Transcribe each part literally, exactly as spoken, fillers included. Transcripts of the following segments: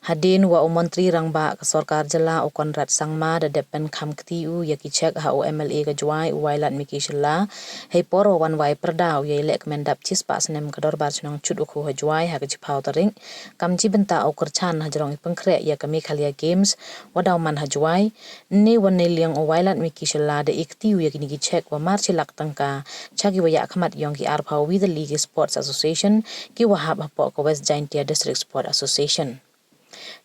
Hadien wa u Montri Rangbah ka Sorkar Jylla u Conrad Sangma da dep pynkham kti u ya ki cheque ha u M L A ka Jowai u Wailadmiki Shylla, heipor wa wan wai pyrda u ya i lehkmen dap chispah snem ka Dorbar Chnong Chutwakhu ha Jowai ha ka chiphaw tarik, kam chi bynta u kyrchan hajrong i pynkhreh ya ka Meghalaya Games wa daw man ha Jowai. Ynne wa neiliang u Wailadmiki Shylla da e kti u ya kini ki cheque wa mar chi lak tyngka cha ki wa yahkhmat yong ki arphaw wi tylli ki Sports Association ki wa hap hapoh ka West Jaintia District Sports Association.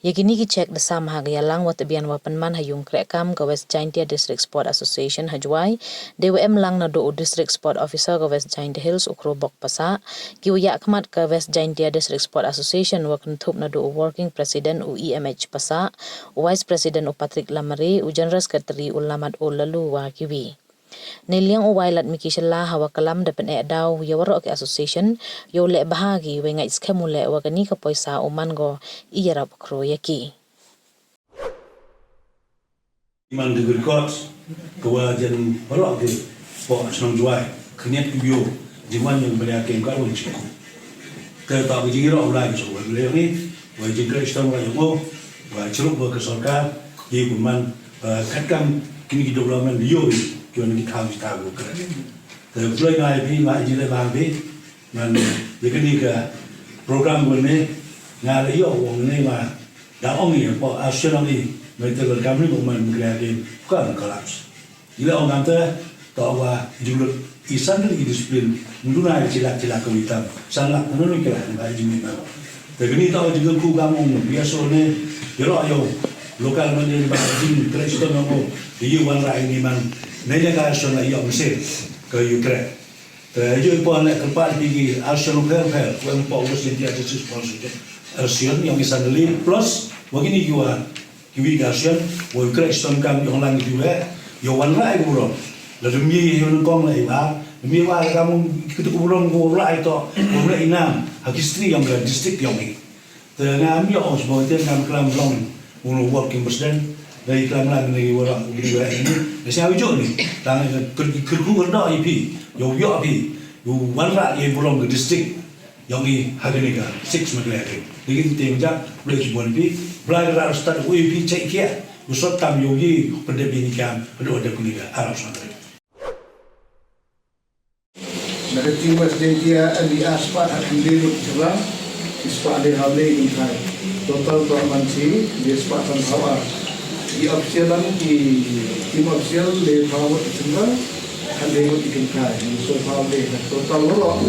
Ya kini ki cheque da sam ha ka yalang wa tbian wa pynman ha yung krehkam ka West Jaintia District Sports Association ha Jowai, dei wa em lang naduh u District Sports Officer ka West Jaintia Hills u Khrobok Passah, ki wa yahkhmat ka West Jaintia District Sports Association wa kynthup naduh u Working President u E M H Passah, u Vice President u Patrick Lamare, u General Secretary u Lamat u Lalu wa kiwi. Neiliang u Wailadmiki Shylla ha wa kalam da pyneh daw ya waroh ki association yow leh bha ki, wei ngait skhem u leh wa kani ka poisa u man ko i yarap khro ya ki. Man ka record ka wa jan waroh ki poh chnong Jowai khniat ki yow jingwan yong Meghalaya Games ka wa jingku. Ka ta ka jingyaroh u lai ka shu wa le ni wa jingkhreh stom wa yong o wa chrup wa ka sorkar i ku man, eh, katkam kini ki development yow ki wan ki thaw ki thaw ko kre. Te u ploi ngai phi, ngai jingkhreh bang phi. Man, ya kani ka program wa ne, nga la yoh wong ne wa da ong i, po, a, sien ong i, ma te ka kam ni ko man kre ke, ka collapse. Ila ong ngan te, to wa, jinglut, i san i discipline, mduna i chilak, chilak ka witam, san lak, nanu ni kila, ni ba jingmit na. Te kani to jingkyrkhu kam ong, biasa ne, ya lo yo, local man ni ba jingkhreh stom ong, i wan ra ini man, ne ne ka sien la yo mse, ka yu kre. Te, yu i po le kyrpad phi ki association pher pher, wa em po West Jaintia District Sports Association, association yong i san tylli, plus, wa kini ki wa, kiwi ka association, wa khreh stom kam yong lang ki wa, yow wan rai ku burom. La dum ye yow nang kong la i wa, dum ye wa kam ki tu ku burom ku rai to, ku rai i nam, ha history yong ka district yong i. Te ngam yoh ong sboi te ngam klam long, unu working president, dei klam lang ni wara, ni wara ini. Ni sia wujud ni, tang kyrkhu kyrda i phi, yow yoh phi, yow wan ra i burom ka district, yong i ha kani ka, six Meghalaya. Ni ki te jak, boleh ki bon phi, boleh ra start u i phi check kia, u sot tam yow i, pendep ini kam, pendep ada kuni ka, arap sangre. Na ka team West Jaintia, a, ni ar spah ha ki le ngut chynrang, i spah le ha le i kynthai. Total toh man chi, le spah san phaw ar. I official lang ki team official le phaw ngut chynrang, ha le ngut i kynthai. So phaw le, na total waroh,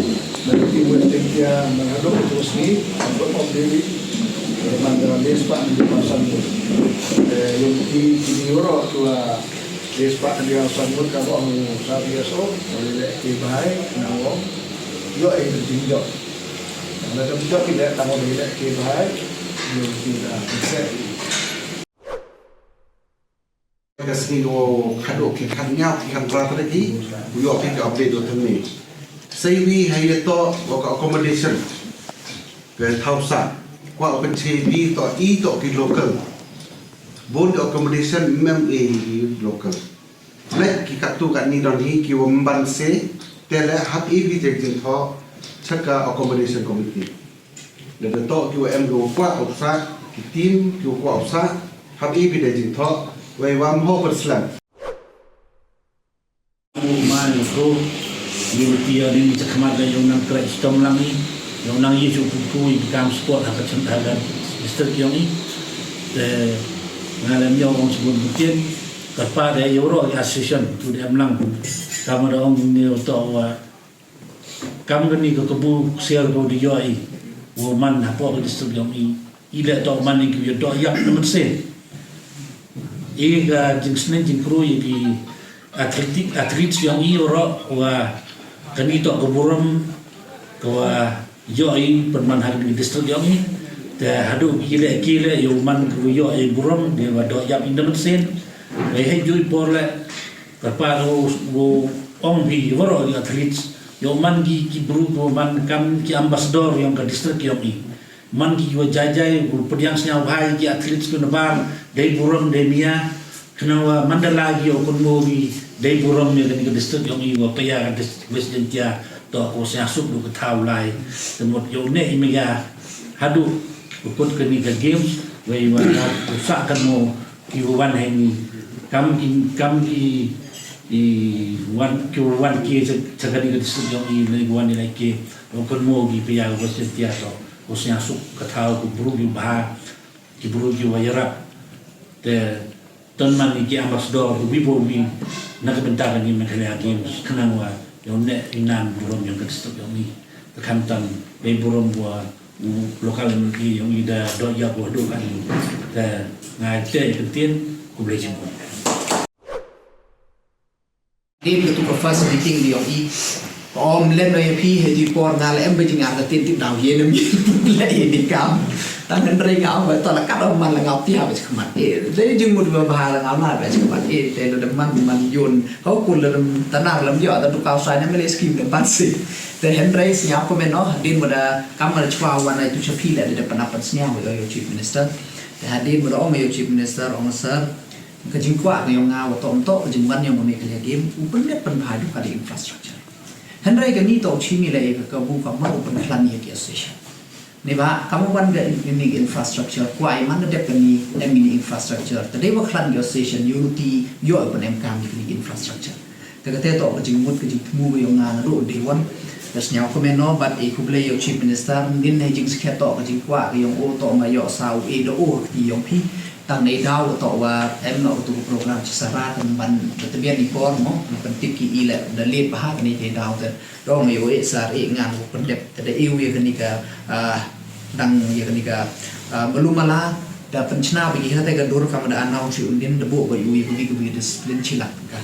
na ka team West Jaintia, na hadooh tu sngi, hadooh of the week. Man da le spah le phaw san ngut. Eh, yung ki, ki waroh tu, ah, Dei spah ka diaw san ngut ka bong sa biaso, ka leh ki bhai, na wong. Yo, eh, ka jing yo. Na ka jing yo ki leh tang wong leh ki bhai, yo ki da, ki se. Ka sngi ko hadooh ki khat ñiaw ki khat ra ta ki, yo ki ka update do tang ni. Sa wi ha ya to, wa ka accommodation. Ka thaw sa, kwah u pynche wi to i to ki local. Bun accommodation mem e local. Leh ki katu ka ni don hi ki wa mban se, te le hap e wi te jingthoh, cha ka accommodation committee. Le da to ki wa em ki wa kwah u sa, ki team ki wa kwah u sa, hap e wi te jingthoh, wei wa mho per slam. Mani ko, ni beti ya ni chakhmat da yung nang krai stom lang i, yung nang yi chu pu pu i kam sport ha ka chun ha ka district yong i. Te, nga lem yo ong sbun butien, kyrpad da yo ro ya association, tu da em lang. Kam da ong ni to wa, kam kani ka kabu siar ko di yo i, wa man hapoh ka district yong i. I leh toh man i ki u yoh doh yap na mynsiem. I ka jingsneng jingkru i ki athletic, athletes yong i waroh wa kani toh ka burom ka wa yoh i pynman ha ka district yong i. Te hadooh ki leh ki leh yow man ki u yoh i burom de wa doh yap i na mynsiem. Wei hei jooh i por leh kyrpad u, u ong phi waroh ki athletes yow man ki, ki bru ki wa man kam ki ambassador yong ka district yong i. Man ki wa jai jai, u pdiang sñiaw bha i ki athletes ki na bar, dei burom, dei mia, khnang wa man da la ki yow kynmo ki, dei burom ya kani ka district yong i wa paya ka district West Jaintia, toh ko sñiaw suk du ka thaw lai, te mut yow ne i mia, hadooh, u kut kani ka games, Wei wa u sah kynmaw ki wa wan heini. Kam ki, kam ki, i wan, ki wa wan ki cha, cha kani ka district yong i, lei wan i lei ki. Wa kynmaw ki pia wa sien tia to. Wa sien suk ka thaw, ku bru ki bha, ki bru ki wa yarap. Te ton man ki ambassador, ku bi bo bi, na ka bynta kani Meghalaya Games, khnang wa, yong ne i nam burom yong ka district yong i. Te khamtam, bei burom wa, u local M L A yong i da doh ya ko do kan. Te ngai te ktien, khublei chibun. Din ka tu ka first meeting yong i. Om lem no ya phi he di por nga le em ba jing ar ka tin tip daw ye nam ye le ye di kam. Tang hynrei nga ba to la kat om man la nga pia ba chikmat. E, de jing mut ba ba la nga ma ba chikmat. E, te lo de man, man yun. Kau kul le dem tanar lem yo, ta tu kau sai ne mele scheme de ban si. Te hynrei sñiaw ko men no, din mo da kam da chwa wan ai tu cha phi le de pan apan sñiaw yo, yo Chief Minister. Te hadin mo da ong yo Chief Minister, ong sir. Ka jingkwah ka yong nga wa toh, toh ka jingwan yong ka Meghalaya Game, u pynlep pynbha du ka di infrastructure. Hynrei kani toh u chimi le ka kabu ka mar u pynkhlan ya ki association. Ni ba, kam u wan ka in-, ini infrastructure, kwah i man da dep kani, em ini infrastructure. Te dei wa khlan ki association, yoh ruti, yoh u pynem kam ya kani infrastructure. Te kate toh ka jingmut ka jingthmu ka yong nga na ruh dei wan. Te sñiaw ko men no, bad e khublei yow Chief Minister, ngin hei jingskhet toh ka jingkwah ka yong o toh ma yoh sa u e da o ka ti yong phi. Tang nei daw toh wa em no tu program chi sara kan ban tbian i por mo, na pyntip ki i le da late bha kani te daw te. Dong yow e sar e ngan ko pyndep te da e u ya kani ka, ah, dang ya kani ka, ah, malu mala da pynchna ba ki hate ka dur kam da announce u din da bo ba u ya ka wi ka wi discipline chi lak ka.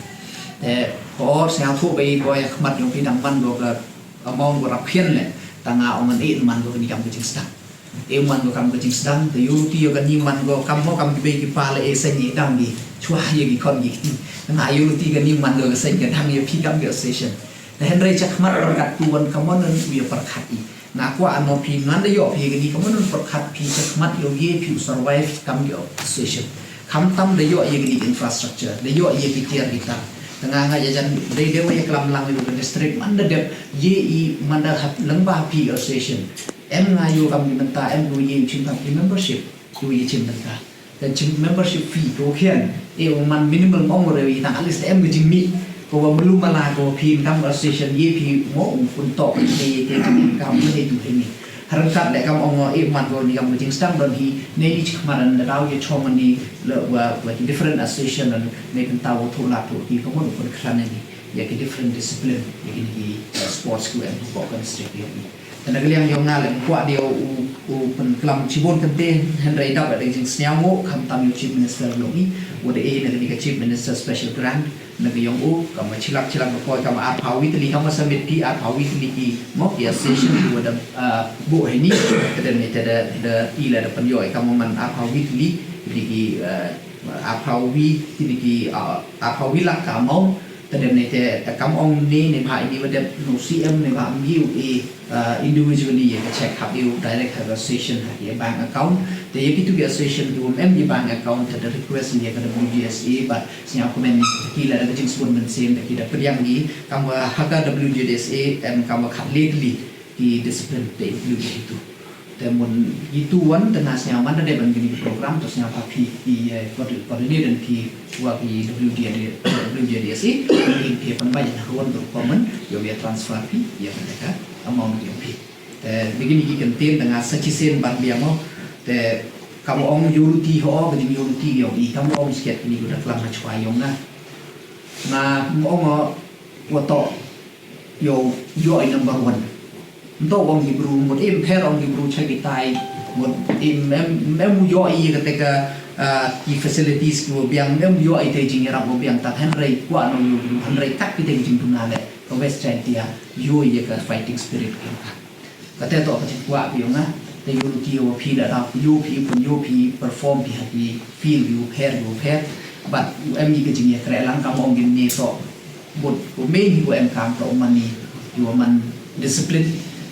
Te ko or sñiaw thu ba i bo ya khmat yong phi dang ban ko ka amount ko rap khian le, tang a ong an e man ko kani kam ka jingsdang. E man ko kam ka jingsdang, te yoh ruti yoh kani man ko kam mo kam ki bei ki pa le e seng i dang ki, chwa ye ki khon ki kti. Tang a yoh ruti kani man ko ka seng ka dang yoh phi kam ki association. Te hynrei chak khmat wan kat tu wan kam mon nan u ya pyrkhat i. Nga kwah ano phi ngan da yoh phi kani kam mon nan pyrkhat phi chak khmat yoh ye phi u survive kam ki association. Khamtam da yoh ye kani infrastructure, da yoh ye ki tiar ki tar. Tang a nga ya jan dei dei wa ya klam lang yoh ka district man da dep ye i man da hap lang ba phi association. Em nga yoh kam ki mynta em ko ye chim kam ki membership, ko ye chim mynta. Ka chim membership fee ko khian, e u man minimal mong re i tang at least em ka jingmih, ko wa mlu mala ko phi kam association ye phi mo u pun tok ye te kam ye tu ni. Harang kat le kam ong e man ko ni kam ka jingsdang don hi, ne ni chik maran da daw ye chong ni le wa, wa different association ne kan taw thu la thu ki ko mo u pun khlan ni. Ya ki different discipline, ya ki ni ki, uh, sports ku em ko kan straight ya ni. Tang na ka liang yong nga le kwah di u, u pynklam chibun kante, hynrei dap da jingsñiaw mo, khamtam yow Chief Minister yong i, wa da e na ka ni ka Chief Minister Special Grant, na ka yong u, kam wa chilak chilak ba poi, kam wa arphaw wi tylli, kam wa submit phi arphaw wi tylli ki, mo, ki association ki wa da, ah, bo heini, ka da ni te da, da i la da pynyoh, kam wa man arphaw wi tylli, ki, ki, ah, arphaw wi, ki, ki, ah, arphaw wi lak ka amount, Te dem ni te, te kam ong ni, ni bha ini wa dep no C M ni bha am gi u e, uh, individually ye ka check hap u direct ha ka association ha ki bank account. Te ye kitu ki association ki wa em ki bank account te da request ye ka W G S A, but sñiaw comment ki la da ka jingsbun mynsiem te ki da pdiang ni, kam wa ha ka W G S A em kam wa khat le tylli ki discipline te include itu. Te mun itu wan te nga sñiaw man da dep ban kini ki program, to sñiaw pha phi ki, eh, coordi-, coordinate phi wa ki W D, W D S A, ki phi pan ba jan ruan tu common, yow ya transfer phi, ya ka amount ya phi. Te begini ki kyntien te nga sa chisien ban biang mo, te kam ong yow ruti ho, ka jing yow ruti yow i, kam ong siat kini ko da klam ha chwa yong nga. Nga ong o, wa to, yow, yow i number one. Nto ong ki bru, mut im pher ong ki bru cha ki tai, mut im em, em yoh i ka te ka, ah, ki facilities ki wa biang, em yoh i te jingyarap wa biang, tang hynrei kwah no yoh ki bru, hynrei kat ki te ki jingduna le, ka West Jaintia, yoh i ka fighting spirit ki ka. Ka te to ka jingkwah ki yong nga, te yoh ki yoh phi da rap, yoh phi pun, yoh phi perform phi ha ki field yoh pher, yoh pher, but em i ka jingyakreh lang kam ong ki ni to, But ko main hi ko em kam to man ni, yow man discipline,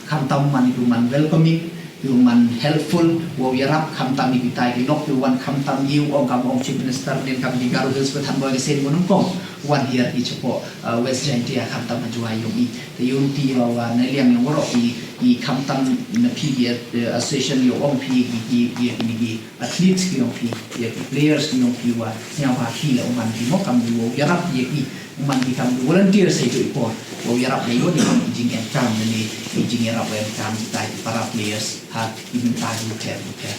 khamtam man ni ko man welcoming, yow man helpful, wow yarap khamtam i ki tai ki lok, yow wan khamtam yow ong kam ong Chief Minister, nin kam ki Garo Hills ko than boy ki sen ko nang kong. Wan hiar ki chapoh, uh, West Jaintia khamtam ha Jowai yong i. Te yooluti wa, wa na liang yong waroh i, i khamtam na phi ki, uh, association yow ong phi ki, ki, ki, ki, ki athletes ki yong phi, ya ki players ki yong phi wa, sñiawbha phi la u man ki mo kam ki wow yarap ya ki, u man ki kam ki volunteers hei jooh i por, wow yarap ya i wa ki kam ki jingemkam ne, i jingyarap wa emkam ki tai ki para players, ha ki bynta ki bynta bynta.